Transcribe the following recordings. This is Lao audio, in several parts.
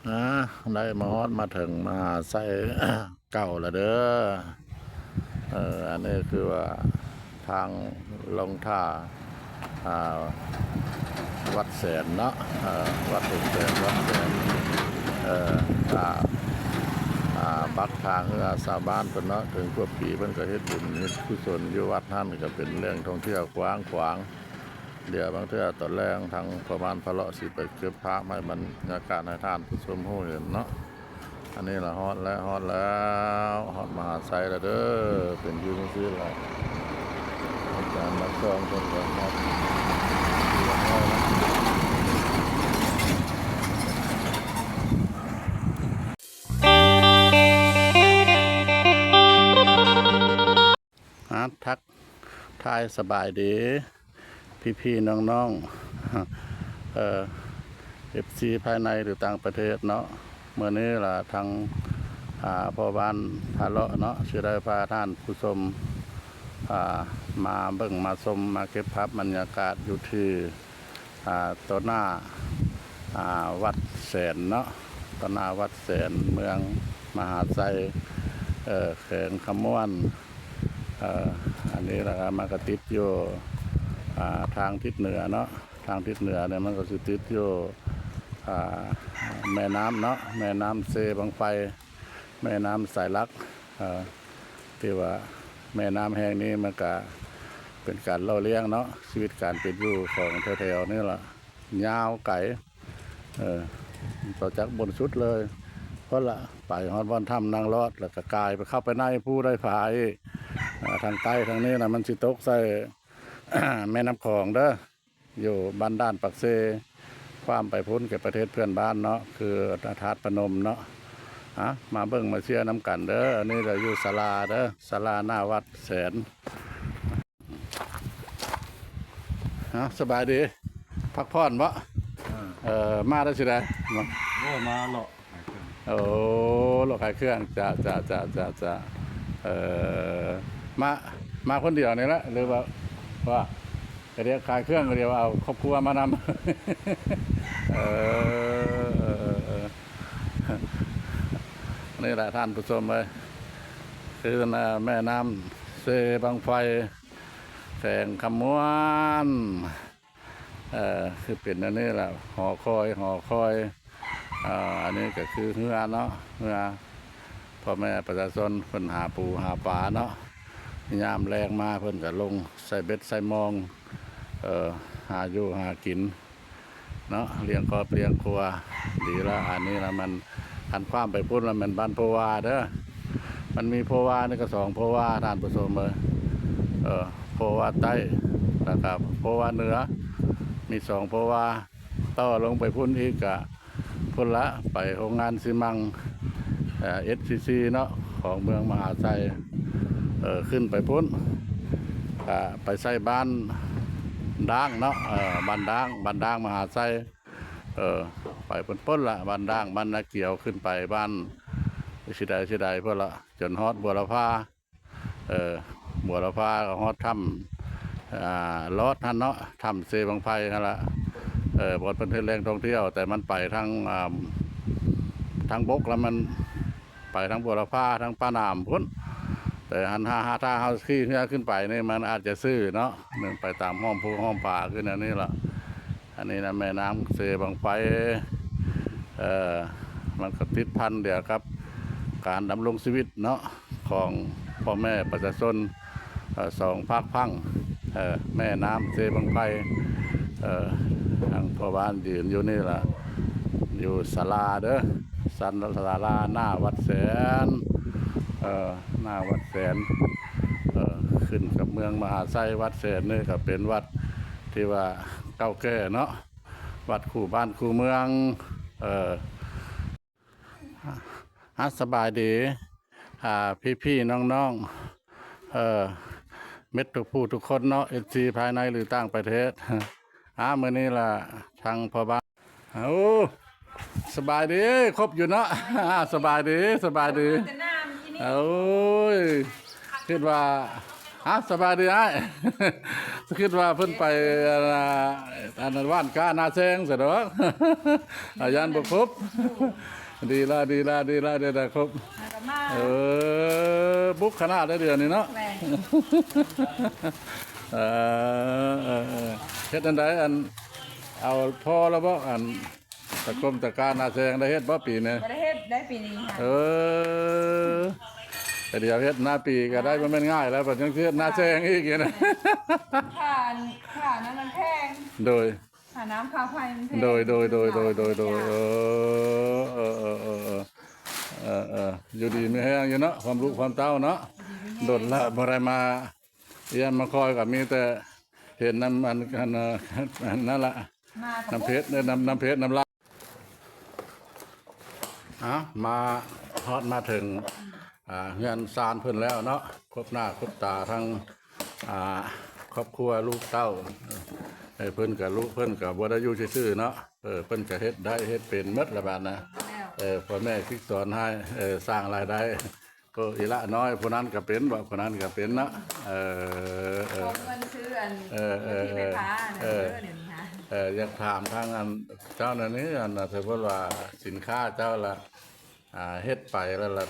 ອ່າ ໄດ້ມາຮອດມາເຖິງມະຫາໄຊເກົ່າລະເດີ. ເອີ ອັນນີ້ຄືວ່າທາງລົງທ່າ ອ່າ ວັດແສນເນາະ, ເອີ ວັດແສນ ວັດແສນ ເອີ ຖ້າ ອ່າ ບັກທ່າເຮືອຊາວບ້ານເພິ່ນເນາະ. ເຖິງກວ່າປີເພິ່ນກໍເຮັດບຸນເຮັດກຸສົນຢູ່ວັດຫັ້ນ ກໍເປັນແຫຼ່ງທ່ອງທ່ຽວກວ້າງຂວາງ. ດຽວບາງເທື່ອຕອນແລງທາງພໍ່ບ້ານພາເລາະຊິໄປເກັບພາບໃຫ້ບັນຍາກາດໃຫ້ທ່ານຜູ້ຊົມຮູ້ເຫັນເນາະ. ອັນນີ້ລະຮອດແລ້ວ ຮອດແລ້ວ ຮອດມະຫາໄຊລະເດີ. ເປັນຢູ່ຈັ່ງຊີ້ລະ ອາຈານມາສ່ອງເພິ່ນກໍຮອດ ອາ ທັກ ທາຍສະບາຍດີພີ່ໆນ້ອງໆ ເອີ ເອັຟຊີພາຍໃນ ຫຼື ຕ່າງປະເທດເນາະ. ມື້ນີ້ລະທາງ ອ່າ ພໍ່ບ້ານພາເລາະເນາະ ຊິໄດ້ພາທ່ານຜູ້ຊົມ ອ່າ ມາເບິ່ງມາຊົມ ມາເກັບພາບບັນຍາກາດຢູ່ທີ່ ອ່າ ຕໍ່ໜ້າ ອ່າ ວັດແສນເນາະ, ຕໍ່ໜ້າວັດແສນ ເມືອງມະຫາໄຊ ເອີ ແຂວງຄຳມ່ວນ. ເອີ ອັນນີ້ລະມັນກະຕິດຢູ່ ອ່າ ທາງທິດເໜືອເນາະ, ທາງທິດເໜືອນີ້ມັນກະຊິຕິດຢູ່ ອ່າ ແມ່ນ້ຳເນາະ, ແມ່ນ້ຳເຊບັ້ງໄຟ ແມ່ນ້ຳສາຍຫຼັກ. ເອີ ຖືວ່າແມ່ນ້ຳແຫ່ງນີ້ມັນກະເປັນການຫຼໍ່ລ້ຽງເນາະ ຊີວິດການເປັນຢູ່ຂອງແຖວໆນີ້ລະ ຍາວໄກ ເອີ ຕໍ່ຈາກບົນສຸດເລີຍພຸ້ນລະ ໄປຮອດບ່ອນຖ້ຳນາງລອດ ແລ້ວກະກາຍໄປເຂົ້າໄປໃນພູໄດ້ຜາອີກ. ເອີ ທາງໃຕ້ທາງນີ້ນະ ມັນຊິຕົກໃສ່ ແມ່ນ້ຳຂອງເດີ ຢູ່ບ້ານດ່ານປາກເຊ ຂ້າມໄປພຸ້ນແກ່ປະເທດເພື່ອນບ້ານເນາະ ຄືທາດພະນົມເນາະ. ອາ ມາເບິ່ງມາເຊຍນຳກັນເດີ. ອັນນີ້ລະຢູ່ສາລາເດີ ສາລາໜ້າວັດແສນ. ເອົາ ສະບາຍດີ ພັກຜ່ອນເບາະ? ເອີ ເອີ ມາໄດ້ຊິໄດ້ ໂອ້ ມາເລາະຂາຍເຄື່ອງ. ໂອ້ ເລາະຂາຍເຄື່ອງ ຈະ ຈະ ຈະ ຈະ ຈະ ເອີ ມາ ມາຄົນດຽວນີ້ລະ ຫຼືວ່າ ວ່າກະດຽວຂາຍເຄື່ອງ ກະດຽວເອົາຄອບຄົວມານຳ. ເອີ ເອີ ເອີ ນີ້ລະທ່ານຜູ້ຊົມເອີຍ ຄື ແມ່ນ້ຳເຊບັ້ງໄຟ ແຂວງຄຳມ່ວນ. ເອີ ຄືເປັນອັນນີ້ລະ ຫໍຄອຍ ຫໍຄອຍ. ເອີ ອັນນີ້ກະຄືເຮືອເນາະ ເຮືອພໍ່ແມ່ປະຊາຊົນເພິ່ນຫາປູຫາປາເນາະ, ຍາມແລງມາເພິ່ນກະລົງໃສ່ເບັດໃສ່ມອງ ເອີ ຫາຢູ່ຫາກິນເນາະ ລ້ຽງຄອບລ້ຽງຄົວ. ດີລະ ອັນນີ້ລະມັນ ຄັນຂ້າມໄປພຸ້ນລະແມ່ນບ້ານໂພວາເດີ. ມັນມີໂພວານີ້ກະສອງໂພວາທ່ານຜູ້ຊົມເອີຍ ເອີ ໂພວາໃຕ້ ແລ້ວກະໂພວາເໜືອ ມີສອງໂພວາ. ຕໍ່ລົງໄປພຸ້ນອີກກະພຸ້ນລະ ໄປໂຮງງານຊີມັງ ເອີ ເອັສຊີຊີເນາະ ຂອງເມືອງມະຫາໄຊ. ເອີ ຂຶ້ນໄປພຸ້ນກະໄປໃສ່ບ້ານດ່າງເນາະ ເອີ ບ້ານດ່າງ ບ້ານດ່າງມະຫາໄຊ. ເອີ ໄປພຸ້ນ ພຸ້ນລະ ບ້ານດ່າງ ບ້ານນາກຽວ ຂຶ້ນໄປບ້ານຊິໃດຊິໃດພຸ້ນລະ ຈົນຮອດບົວລະພາ. ເອີ ບົວລະພາກະຮອດຖ້ຳ ອ່າ ລອດຫັ້ນເນາະ ຖ້ຳເຊບັ້ງໄຟຫັ້ນລະ. ເອີ ບ່ອນເພິ່ນເຮັດແຫຼ່ງທ່ອງທ່ຽວ ແຕ່ມັນໄປທາງ ອ່າ ທາງບົກລະ ມັນໄປທາງບົວລະພາ ທາງປາໜາມພຸ້ນ. ແຕ່ຫັ້ນ ຖ້າ ຖ້າເຮົາຂີ່ເຮືອຂຶ້ນໄປນີ້ ມັນອາດຈະຊື່ເນາະ ໜຶ່ງໄປຕາມຮ່ອມພູຮ່ອມຜາ ຄືແນວນີ້ລະ. ອັນນີ້ນະ ແມ່ນ້ຳເຊບັ້ງໄຟ ເອີ ມັນກະຕິດພັນດຽວກັບການດຳລົງຊີວິດເນາະ ຂອງພໍ່ແມ່ປະຊາຊົນ ເອີ ສອງພາກຝັ່ງ ເອີ ແມ່ນ້ຳເຊບັ້ງໄຟ. ເອີ ທາງພໍ່ບ້ານຢືນຢູ່ນີ້ລະ ຢູ່ສາລາເດີ ສາລາໜ້າວັດແສນ ເອີ ໜ້າວັດແສນ ເອີ ຂຶ້ນກັບເມືອງມະຫາໄຊ. ວັດແສນນີ້ກະເປັນວັດທີ່ວ່າເກົ່າແກ່ເນາະ ວັດຄູ່ບ້ານຄູ່ເມືອງ. ເອີ ອາ ສະບາຍດີ ອາ ພີ່ໆນ້ອງໆ ເອີ ເມັດທຸກຜູ້ທຸກຄົນເນາະ ເອັຟຊີພາຍໃນ ຫຼື ຕ່າງປະເທດ. ອາ ມື້ນີ້ລະທາງພໍ່ບ້ານ ໂອ້ ສະບາຍດີ ຄົບຢູ່ເນາະ. ສະບາຍດີ ສະບາຍດີ. ໂອ້ຍ ຄິດວ່າ ອ້າວ ສະບາຍດີອ້າຍ. ຄິດວ່າເພິ່ນໄປ ອັນນ່າ ອັນນັ້ນ ຫວ່ານກ້ານາແຊງຊະດອກ. ອາ ຢ້ານບໍ່ຄົບ. ດີລະ ດີລະ ດີລະ ໄດ້ ໄດ້ຄົບ. ເອີ ບຸກຂະໜາດໃດດຽວນີ້ເນາະ. ເອີ ເອີ ເອີ ເຮັດອັນໃດ ອັນ ເອົາພໍແລ້ວບໍ່ ອັນ ຕະກົມຕະການາແຊງໄດ້ເຮັດບໍ່ປີນີ້? ບໍ່ໄດ້ເຮັດໄດ້ປີນີ້. ເອີ ແຕ່ດຽວເຮັດນາປີກໍໄດ້ ບໍ່ແມ່ນງ່າຍແລ້ວ ບັດຍັງຊິເຮັດນາແຊງອີກນີ້ນະ. ຄ່າ ຄ່ານັ້ນມັນແພງ. ໂດຍ ຄ່ານ້ຳຄ່າໄຟມັນແພງ. ໂດຍ ໂດຍ ໂດຍ ໂດຍ ໂດຍ ໂດຍ. ເອີ ເອີ ເອີ ເອີ ເອີ ເອີ ເອີ ຢູ່ດີມີແຮງຢູ່ເນາະ ຄວາມລູກຄວາມເຕົ້າເນາະ. ຢູ່ດີມີແຮງ. ດົນລະບໍ່ໄດ້ມາຢ້ຽມມາຄອຍ ກໍມີແຕ່ເຫັນນຳ ອັນ ອັນ ອັນນັ້ນລະ. ມາກໍ ນຳເພດ ເອີ ນຳ ນຳເພດ ນຳລາວ. ເອົາ ມາຮອດມາເຖິງ ອ່າ ເຮືອນຊານເພິ່ນແລ້ວເນາະ ຄົບໜ້າຄົບຕາທັງ ອ່າ ຄອບຄົວລູກເຕົ້າ. ເອີ ເພິ່ນກະ ລູກເພິ່ນກະບໍ່ໄດ້ຢູ່ຊື່ໆເນາະ. ເອີ ເພິ່ນກະເຮັດໄດ້ເຮັດເປັນໝົດລະບາດນະ. ເອີ ພໍ່ແມ່ຝຶກສອນໃຫ້ ເອີ ສ້າງລາຍໄດ້. ໂອ້ ອີ່ຫຼະນ້ອຍ ຜູ້ນັ້ນກໍເປັນບໍ ຜູ້ນັ້ນກໍເປັນເນາະ. ເອີ ເອີ ຂໍເງິນຊື້ອັນ ເອີ ເອີ ເອີ ເອີ ເອີ ດຽວນີ້ນະ ເອີ ຢາກຖາມທາງອັນເຈົ້ານັ້ນນີ້ ອັນ ສົມມຸດວ່າສິນຄ້າເຈົ້າລະ ອ່າ ເຮັດໄປແລ້ວລະ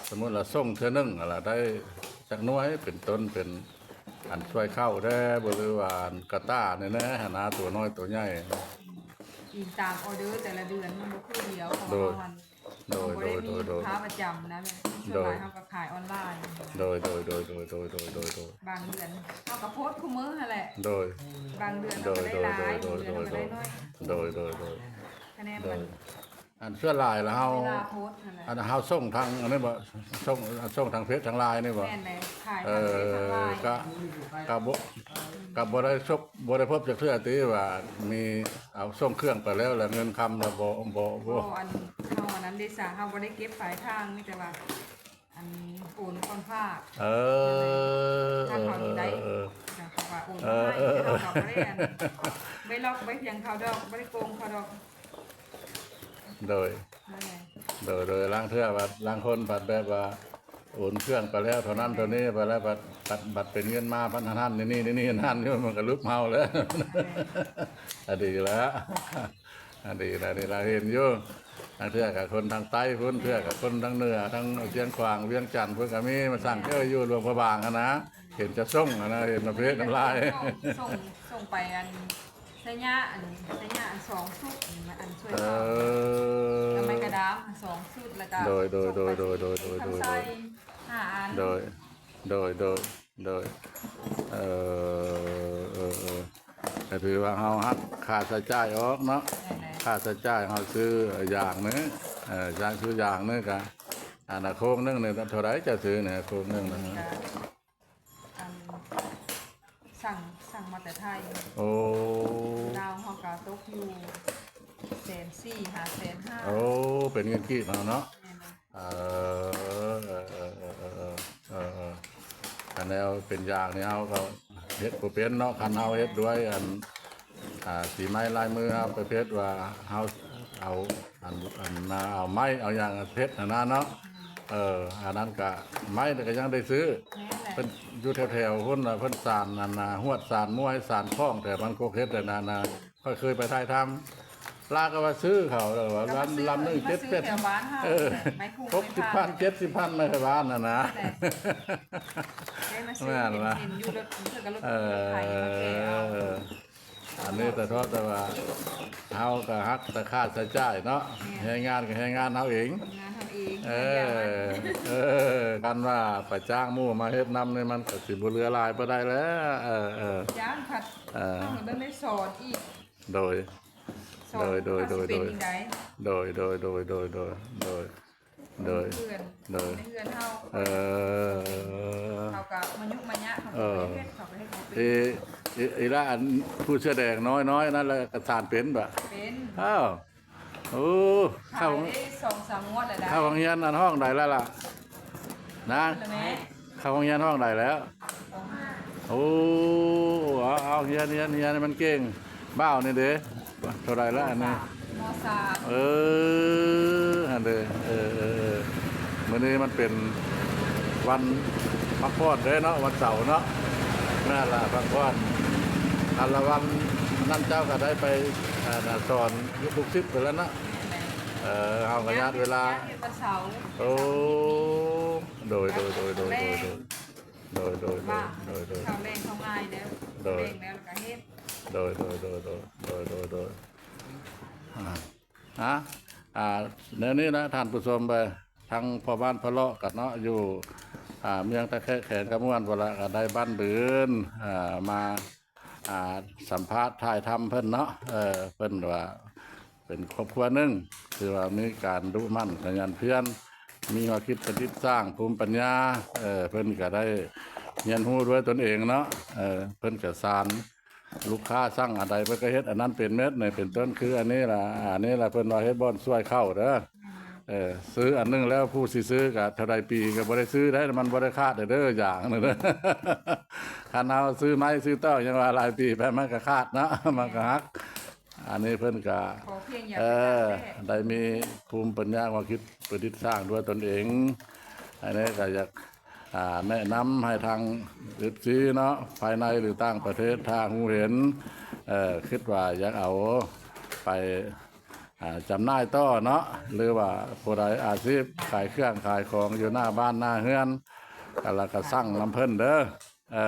ສົມມຸດລະສົ່ງເທື່ອໜຶ່ງລະໄດ້ຈັກໜ່ວຍ ເປັນຕົ້ນເປັນອັນຊ່ວຍເຂົ້າແດ່ບໍ ຫຼືວ່າອັນກະຕ່ານີ້ແດ່ຫັ້ນນະ ຕົວນ້ອຍຕົວໃຫຍ່? ອີງຕາມອໍເດີແຕ່ລະເດືອນ ມັນບໍ່ຄືດຽວ ເພາະວ່າເຮົາອັນ ໂດຍ ເຮົາບໍ່ໄດ້ມີລູກຄ້າປະຈຳນະ ແບບສ່ວນຫຼາຍເຮົາກໍຂາຍອອນລາຍ. ໂດຍ ໂດຍ ໂດຍ ໂດຍ ໂດຍ ໂດຍ ໂດຍ ໂດຍ ບາງເດືອນເຮົາກໍໂພສຄູ່ມື້ຫັ້ນແຫຼະ. ໂດຍ ບາງເດືອນເຮົາກໍໄດ້ຫຼາຍ ໂດຍ ບາງເດືອນເຮົາກໍໄດ້ໜ້ອຍ. ໂດຍ ໂດຍ ໂດຍ ຄະແນນມັນ ອັນສ່ວນຫຼາຍລະເຮົາ ເວລາໂພສຫັ້ນແຫຼະ ອັນເຮົາສົ່ງທາງອັນນີ້ບໍ ສົ່ງ ສົ່ງທາງເຟສທາງລາຍນີ້ບໍ? ແມ່ນເລີຍ ຂາຍທາງເຟສທາງລາຍ. ເອີ ກະ ກະບໍ່ ກະບໍ່ໄດ້ສົບ ບໍ່ໄດ້ພົບຈັກເທື່ອຕິວ່າມີ ເອົາສົ່ງເຄື່ອງໄປແລ້ວ ແລ້ວເງິນຄຳລະບໍ່ ບໍ່ ບໍ່ ບໍ່ ອັນເຮົາອັນນັ້ນເດຊະ ເຮົາບໍ່ໄດ້ເກັບປາຍທາງ ມີແຕ່ວ່າອັນໂອນກ່ອນພາກ. ເອີ ທາງເຂົານີ້ໄດ້ ເອີ ເຂົາວ່າໂອນມາໃຫ້ ເອີ ເຮົາກໍບໍ່ໄດ້ອັນ ໄປລັອກໄປພຽງເຂົາດອກ ບໍ່ໄດ້ໂກງເຂົາດອກ. ໂດຍ ນັ້ນແຫຼະ ໂດຍ ໂດຍ ລາງເທື່ອວ່າ ລາງຄົນພັດແບບວ່າໂອນເຄື່ອງໄປແລ້ວເທົ່ານັ້ນເທົ່ານີ້ ໄປແລ້ວບັດ ບັດ ບັດເປັນເງິນມາພັນຫັ້ນນີ້ນີ້ນີ້ຫັ້ນຢູ່ ມັນກໍຫຼຸບເຮົາແລ້ວ. ອັນດີແລ້ວ ອັນດີແລ້ວ ນີ້ລາວເຫັນຢູ່ ລາງເທື່ອກໍຄົນທາງໃຕ້ພຸ້ນ ເທື່ອກໍຄົນທາງເໜືອ ທາງຊຽງຂວາງ ວຽງຈັນພຸ້ນກໍມີ ມາສັ່ງເຈົ້າຢູ່ຫຼວງພະບາງຫັ້ນນະ ເຫັນຈະສົ່ງຫັ້ນນະ ເຫັນມາເພດນ້ຳລາຍ ສົ່ງ ສົ່ງໄປອັນ ໄຊຍະ ອັນ ໄຊຍະ ອັນ ສອງຊຸດ ອັນ ອັນຊ່ວຍເຂົາ ເອີ ແລ້ວໄມ້ກະດາມ ສອງຊຸດ ແລ້ວກະ ໂດຍ ໂດຍ ໂດຍ ໂດຍ ໂດຍ ໂດຍ ຄຳໄຊ ຫ້າອັນ ໂດຍ ໂດຍ ໂດຍ ໂດຍ ເອີ ເອີ ເອີ ກໍຖືວ່າເຮົາຫັກຄ່າໃຊ້ຈ່າຍອອກເນາະ ແມ່ນແຫຼະ ຄ່າໃຊ້ຈ່າຍເຮົາຊື້ຢາງໜຶ່ງ ເອີ ຢາງ ຊື້ຢາງໜຶ່ງກະ ອັນນະ ໂຄງໜຶ່ງນີ້ເທົ່າໃດ ເຈົ້າຊື້ນີ້ ໂຄງໜຶ່ງນະ? ອັນ ສັ່ງ ສັ່ງມາແຕ່ໄທ ໂອ້ ລາວເຮົາກະຕົກຢູ່ແສນສີ່ຫາແສນຫ້າ ໂອ້ ເປັນເງິນກີບເຮົາເນາະ ແມ່ນ ເອີ ເອີ ຄັນແນວເປັນຢາງນີ້ເຮົາກໍເຮັດບໍ່ເປັນເນາະ ຄັນເຮົາເຮັດດ້ວຍອັນ ອ່າ ສີໄມ້ລາຍມືເຮົາໄປເຮັດວ່າເຮົາເອົາອັນ ອັນ ເອົາໄມ້ເອົາຫຍັງເຮັດຫັ້ນນະເນາະ ເອີ ອັນນັ້ນກະໄມ້ກໍຍັງໄດ້ຊື້ ແມ່ນແຫຼະ ເພິ່ນຢູ່ແຖວໆພຸ້ນນະ ເພິ່ນສານອັນນະ ຮວດສານມວຍ ສານຂອງແຖວບ້ານໂຄກເຮັດຫັ້ນນະ ຂ້ອຍເຄີຍໄປຖ່າຍທຳ ລາວກໍວ່າຊື້ເຂົາ ແລ້ວວ່າລຳ ລຳໜຶ່ງເຈັດແປດ ເອີ ຫົກສິບພັນ ເຈັດສິບພັນ ໄມ້ໄທບ້ານຫັ້ນນະ ແມ່ນລະ ເອີ ອັນນີ້ແຕ່ເທາະແຕ່ວ່າເຮົາກໍຫັກແຕ່ຄ່າໃຊ້ຈ່າຍເນາະ ແຮງງານກໍແຮງງານເຮົາເອງ ແຮງງານເຮົາເອງ ເອີ ເອີ ຄັນວ່າໄປຈ້າງໝູ່ມາເຮັດນຳນີ້ ມັນກໍຊິບໍ່ເຫຼືອຫຼາຍປານໃດແລ້ວ ເອີ ເອີ ຈ້າງພັດ ເອີ ຕ້ອງໄດ້ສອນອີກ ໂດຍ ໂດຍ ໂດຍ ໂດຍ ໂດຍ ໂດຍ ໂດຍ ໂດຍ ໂດຍ ໂດຍ ໂດຍ ເພື່ອນ ໂດຍ ໃນເຮືອນເຮົາ ເອີ ເຂົາກໍມາຍຸມາຍະ ເຂົາກໍບໍ່ໄດ້ເຮັດ ເອີ ເຂົາກໍເຮັດບໍ່ເປັນ ເອີ ອີ ອີຫຼ້າ ອັນຜູ້ເສື້ອແດງນ້ອຍໆນັ້ນລະ ກະສານເປັນບໍ່? ເປັນ ອ້າວ ໂອ້ ຂາຍໄດ້ສອງສາມງວດແລ້ວໄດ໋ ເຂົ້າໂຮງຮຽນອັນຫ້ອງໃດແລ້ວລະ? ນາງ ເຂົ້າໂຮງຮຽນຫ້ອງໃດແລ້ວ? ໂອ້ ເອົາ ເອົາ ຮຽນ ຮຽນ ຮຽນໃຫ້ມັນເກັ່ງ. ບ່າວນີ້ເດ້ ເທົ່າໃດລະອັນນີ້? ມໍສາມ ເອີ ຫັ້ນເດ້ ເອີ ເອີ ເອີ ມື້ນີ້ມັນເປັນວັນພັກຜ່ອນເດ້ເນາະ ວັນເສົາເນາະ ແມ່ນລະ ພັກຜ່ອນ ອັນລະວັນນັ້ນເຈົ້າກໍໄດ້ໄປ ອັນນະ ສອນລູກສິດໄປແລ້ວເນາະ. ເອີ ເຮົາກໍຍາດເວລາ ເຮັດວັນເສົາ. ໂອ້ ໂດຍ ໂດຍ ໂດຍ ໂດຍ ແມ່ ໂດຍ ໂດຍ ໂດຍ ເຂົ້າແລງເຂົ້າງາຍເດີ. ໂດຍ ແລງແລ້ວກໍເຮັດ. ໂດຍ ໂດຍ ໂດຍ ໂດຍ ໂດຍ ໂດຍ ໂດຍ ອາ ອາ ແນວນີ້ນະທ່ານຜູ້ຊົມເອີຍ ທາງພໍ່ບ້ານພະເລາະກັນເນາະ ຢູ່ ອາ ເມືອງຕະແຄະ ແຂວງຄຳມ່ວນພຸ້ນລະ ກໍໄດ້ບັ້ນບືນ ອາ ມາ ອາ ສຳພາດຖ່າຍທຳເພິ່ນເນາະ. ເອີ ເພິ່ນວ່າເປັນຄອບຄົວໜຶ່ງ ທີ່ວ່າມີການດຸໝັ່ນຂະຫຍັນພຽນ ມີແນວຄິດປະດິດສ້າງ ພູມປັນຍາ ເອີ ເພິ່ນກໍໄດ້ຮຽນຮູ້ດ້ວຍຕົນເອງເນາະ. ເອີ ເພິ່ນກໍສານ ລູກຄ້າສັ່ງອັນໃດເພິ່ນກໍເຮັດອັນນັ້ນເປັນເໝິດ ໃນເປັນຕົ້ນຄືອັນນີ້ລະ ອັນນີ້ລະເພິ່ນວ່າເຮັດບ່ອນຊ່ວຍເຂົ້າເດີ. ເອີ ຊື້ອັນໜຶ່ງແລ້ວຜູ້ຊິຊື້ກໍເທົ່າໃດປີກໍບໍ່ໄດ້ຊື້ໄດ້ ມັນບໍ່ໄດ້ຂາດເດີ ຢ່າງນັ້ນເດີ. ຄັນເຮົາຊື້ໄມ້ຊື້ຕອກຍັງວ່າຫຼາຍປີໄປມັນກໍຂາດເນາະ ມັນກໍຫັກ. ອັນນີ້ເພິ່ນກໍ ພໍພຽງຢ່າ ເອີ ໄດ້ມີພູມປັນຍາມາຄິດປະດິດສ້າງດ້ວຍຕົນເອງ. ອັນນີ້ກໍຢາກ ອາ ແນະນຳໃຫ້ທາງ ເອັຟຊີ ເນາະ ພາຍໃນ ຫຼື ຕ່າງປະເທດ ຖ້າຮູ້ເຫັນ ເອີ ຄິດວ່າຢາກເອົາໄປ ອາ ຈຳໜ່າຍຕໍ່ເນາະ ຫຼືວ່າຜູ້ໃດອາຊີບຂາຍເຄື່ອງຂາຍຂອງຢູ່ໜ້າບ້ານໜ້າເຮືອນ ແລ້ວກໍສັ່ງນຳເພິ່ນເດີ. ເອີ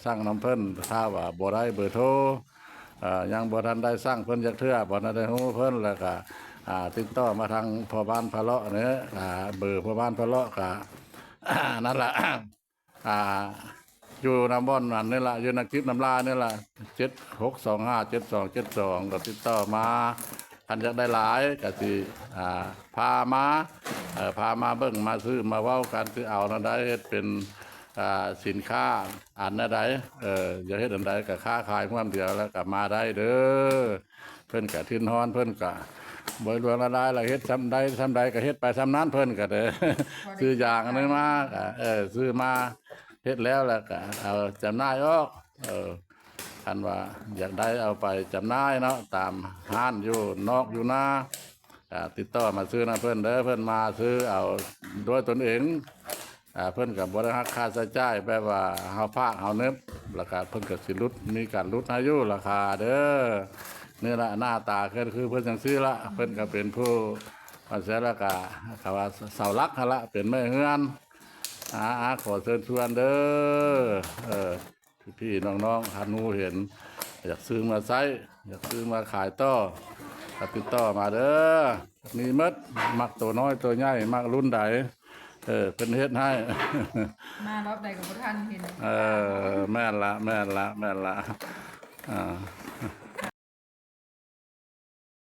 ສັ່ງນຳເພິ່ນ ຖ້າວ່າບໍ່ໄດ້ເບີໂທ ເອີ ຍັງບໍ່ທັນໄດ້ສັ່ງເພິ່ນຈັກເທື່ອ ບໍ່ທັນໄດ້ຮູ້ເພິ່ນ ແລ້ວກໍ ອາ ຕິດຕໍ່ມາທາງພໍ່ບ້ານພະເລາະນີ້ ອາ ເບີພໍ່ບ້ານພະເລາະກໍ ນັ້ນລະ ອາ ຢູ່ນຳບ່ອນນັ້ນນີ້ລະ ຢູ່ນຳກິບນຳລານີ້ລະ ເຈັດຫົກສອງຫ້າເຈັດສອງເຈັດສອງ ກໍຕິດຕໍ່ມາ. ຄັນຢາກໄດ້ຫຼາຍກໍຊິ ອາ ພາມາ ເອີ ພາມາເບິ່ງມາຊື້ມາເວົ້າກັນ ຊິເອົາແນວໃດເຮັດເປັນ ອາ ສິນຄ້າອັນແນວໃດ ເອີ ຢາກເຮັດອັນໃດກໍຄ້າຂາຍຮ່ວມດຽວ ແລ້ວກໍມາໄດ້ເດີ. ເພິ່ນກະທຶນຮອນ ເພິ່ນກະບໍ່ຫຼວງລະລາຍລະ ເຮັດຊ່ຳໃດຊ່ຳໃດກະເຮັດໄປຊ່ຳນັ້ນ ເພິ່ນກະເດີ ຊື້ຢາງອັນນີ້ມາກະ ເອີ ຊື້ມາເຮັດແລ້ວລະກະເອົາຈຳໜ່າຍອອກ. ເອີ ຄັນວ່າຢາກໄດ້ເອົາໄປຈຳໜ່າຍເນາະ ຕາມຮ້ານຢູ່ນອກຢູ່ນາ ກະຕິດຕໍ່ມາຊື້ນຳເພິ່ນເດີ ເພິ່ນມາຊື້ເອົາດ້ວຍຕົນເອງ. ອາ ເພິ່ນກໍບໍ່ໄດ້ຫັກຄ່າໃຊ້ຈ່າຍ ແບບວ່າເຮົາຝາກເຮົາເນີບ ແລ້ວກໍເພິ່ນກໍຊິຫຼຸດ ມີການຫຼຸດໃຫ້ຢູ່ລາຄາເດີ. ນີ້ລະ ໜ້າຕາກໍຄືເພິ່ນຈັ່ງຊີ້ລະ ເພິ່ນກໍເປັນຜູ້ ວ່າຊັ້ນລະ ກໍເຂົາວ່າເສົາຫຼັກຫັ້ນລະ ເປັນແມ່ເຮືອນ. ອາ ອາ ຂໍເຊີນຊວນເດີ ເອີ ພີ່ໆ ນ້ອງໆ ທ່ານຮູ້ເຫັນ ຢາກຊື້ມາໃຊ້ ຢາກຊື້ມາຂາຍຕໍ່ ກໍຕິດຕໍ່ມາເດີ ມີໝົດ ມັກໂຕນ້ອຍໂຕໃຫຍ່ ມັກລຸ້ນໃດ ເອີ ເພິ່ນເຮັດໃຫ້ ມາຮອບໃດກໍບໍ່ທັນເຫັນ. ເອີ ແມ່ນລະ ແມ່ນລະ ແມ່ນລະ ອາ